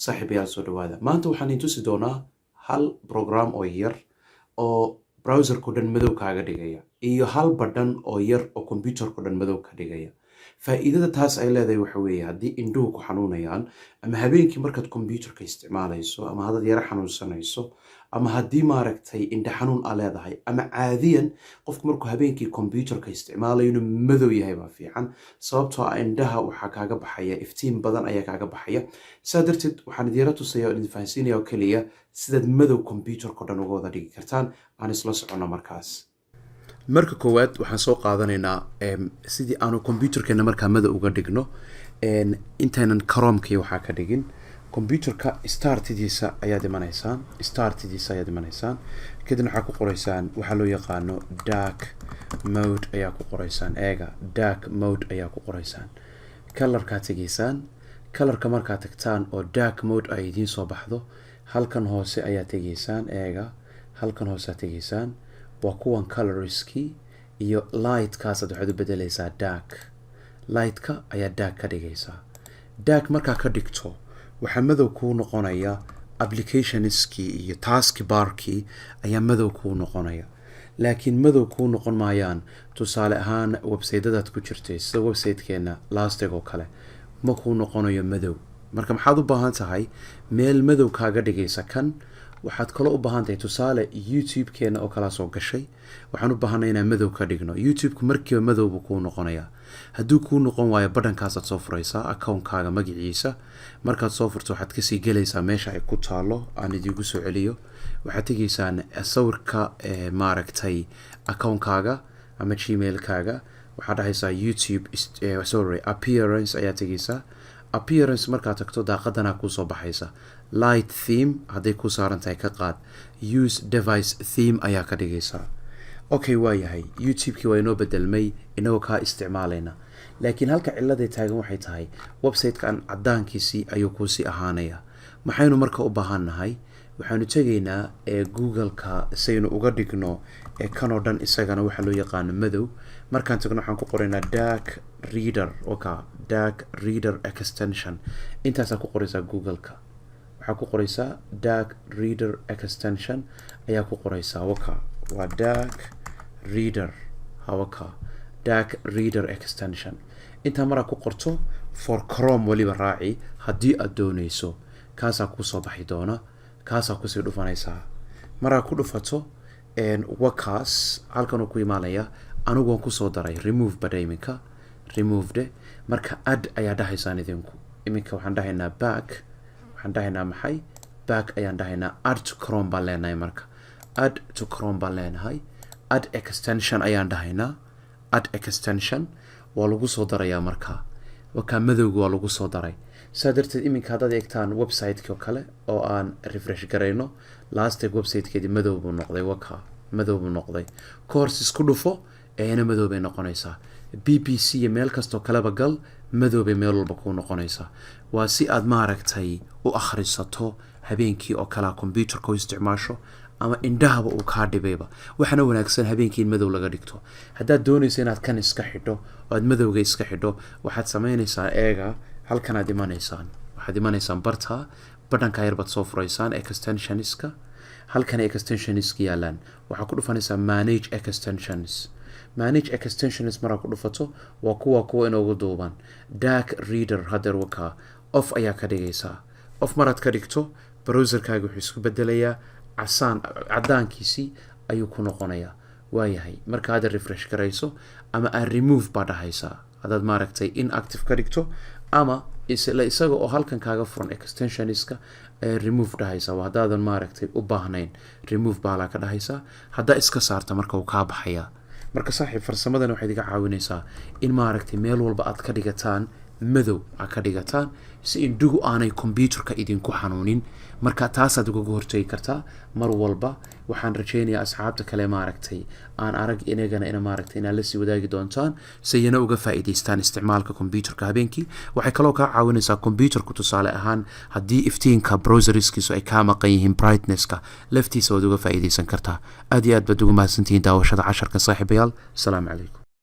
Saaxiibayaal, soo dhawaada. Maanta waxaan idin tusi doonaa hal program oo yar oo browserko dhan madow kaaga dhigaya iyo hal badhan oo yar oo computerko dhan madow ka dhigaya. Faa'iidada taas ay leedahay waxa weeye, haddii indhuhu ku xanuunayaan ama habeenkii markaad computerka isticmaalayso ama haddaad yaro xanuunsanayso ama haddii, maaragtay, indha xanuun aa leedahay ama caadiyan qofku markuu habeenkii computerka isticmaalayo inuu madow yahay baa fiican, sababtoo ah indhaha waxaa kaaga baxaya iftiin badan ayaa kaaga baxaya. Saa darteed waxaan idiinla tusaya oo idin fahansiinaya oo keliya sidaad madow computerka o dhan uga wada dhigi kartaan. Aan isla soconno. Markaas marka koowaad waxaan soo qaadanaynaa sidii aanu computerkeena markaa madow uga dhigno. Intaynan Chromekii waxaa ka dhigin, computerka startidiisa ayaad imanaysaan, startidiisa ayaad imanaysaan. Kadibna waxaa ku qoraysaan waxaa loo yaqaano dark mode ayaa ku qoraysaan. Eega, dark mode ayaa ku qoraysaan. Colorkaa tegaysaan. Colorka markaad tagtaan oo dark mode ay idiin soo baxdo, halkan hoose ayaa tegaysaan. Eega, halkan hoose aad tegaysaan. Waa kuwan colorskii iyo lightkaasaad waxaad u bedeleysaa dark. Lightka ayaa dark ka dhigaysaa. Dark markaa ka dhigto, waxaa madow kuu noqonaya applicationskii iyo task barkii ayaa madow kuu noqonaya, laakiin madow kuu noqon maayaan, tusaale ahaan, websitadaad ku jirtay, sida websitekeena lastig oo kale, ma kuu noqonayo madow. Marka maxaad u baahan tahay? Meel madow kaaga dhigaysa kan. Waxaad kaloo u baahan tahay, tusaale, YouTube-keena oo kalaa soo gashay. Waxaan u baahanay inaan madow ka dhigno YouTube-ku. Markiiba madow buu kuu noqonayaa. Hadduu kuu noqon waayo, badhankaasaad soo furaysaa, accountkaaga magaciisa. Markaad soo furto, waxaad kasii gelaysaa meesha ay ku taalo. Aan idiinku soo celiyo. Waxaad tegaysaan sawirka, maaragtay, accountkaaga ama Gmailkaaga. Waxaad dhahaysaa YouTube, sorry, appearance ayaa tegaysaa. Appearance markaad tagto, daaqadanaa kuusoo baxaysa. Light theme hadday ku saaran tahay, ka qaad. Use device theme ayaa ka dhigaysaa. Okay, waa yahay, YouTube-kii waa inoo bedelmay inagoo kaa isticmaalayna, laakiin halka ciladay taagan waxay tahay website-kan cadaankiisii ayuu kuusii ahaanaya. Maxaynu marka u baahannahay? Waxaanu tegaynaa ee Google-ka saynu uga dhigno ee kanoo dhan isagana waxaa loo yaqaano madow. Markaan tagno, waxaan ku qoraynaa dark reader. Oka, dark reader extension intaasaa ku qoraysaa. Google-ka waxaa ku qoraysaa dark reader extension ayaa ku qoraysaa. Waka, waa dark reader. Hawaka, dark reader extension intaa maraa ku qorto, for Chrome weliba raaci haddii aada dooneyso. Kaasaa kusoo baxi doona, kaasaa kusii dhufanaysaa. Maraa ku dhufato, wakaas halkan uu ku imaanaya. Anigu waan kusoo daray. Remove badha iminka, remove de. Marka add ayaa dhahaysaan idinku. Iminka waxaan dhahaynaa back. Waxaan dhahaynaa maxay? Back ayaan dhahaynaa. Add to Chrome baan leenahay. Marka add to Chrome baan leenahay, add extension ayaan dhahaynaa. Add extension waa lagu soo darayaa. Markaa wakaa, madowga waa lagu soo daray. Saa darteed iminka haddaad eegtaan website-ki oo kale oo aan refresh garayno, lastig websitekeedii madow buu noqday. Waka, madow buu noqday. Courses ku dhufo, eena madow bay noqonaysaa. BBC iyo meel kastoo kaleba gal, madow bay meel walba kuu noqonaysaa. Waa si aad, maaragtay, u akhrisato habeenkii oo kalea computerka u isticmaasho ama indhahaba uu kaa dhibayba. Waxaana wanaagsan habeenkii in madow laga dhigto. Haddaad doonayso inaad kan iska xidho oo aad madowga iska xidho, waxaad samaynaysaa, eega, halkanaad imanaysaan. Waxaad imanaysaan barta badhanka yar baad soo furaysaan, extensionska. Halkan extensionska yaalaan waxaa ku dhufanaysaa manage extensions. Manage extensions maraa ku dhufato, waa kuwa inoogu duuban dark reader. Hadeer wakaa, off ayaa ka dhigaysaa. Off maraad ka dhigto, browserkaaga wuxuu isku bedelayaa casaan, cadaankiisii ayuu ku noqonayaa. Waayahay, marka hadda refresh garayso ama aad remove baa dhahaysaa haddaad, maaragtay, inactive ka dhigto ama isla isaga oo halkan kaaga furan extensionska ayaa remove dhahaysaa. Waa haddaadan, maaragtay, u baahnayn, remove baalaa ka dhahaysaa. Haddaa iska saarta, marka uu kaa baxayaa. Marka saaxiib, farsamadan waxay idiga caawinaysaa in, maaragtay, meel walba aad ka dhigataan madow, aad ka dhigataan si indhuhu aanay computerka idinku xanuunin. Marka taasaad ugaga hortegi kartaa mar walba. Waxaan rajeynayaa asxaabta kale, maaragtay, aan arag inagana ina, maaragtay, inaad lasii wadaagi doontaan si iyana uga faa'iidaystaan isticmaalka computerka habeenkii. Waxay kaloo kaa caawinaysaa computerku, tusaale ahaan, haddii iftiinka browserskiisu ay kaa maqan yihiin, brightnesska laftiisa waad uga faa'iidaysan kartaa. Aad iyo aad baad ugu mahadsantihiin daawashada casharka, saaxiibayaal. Asalaamu calaykum.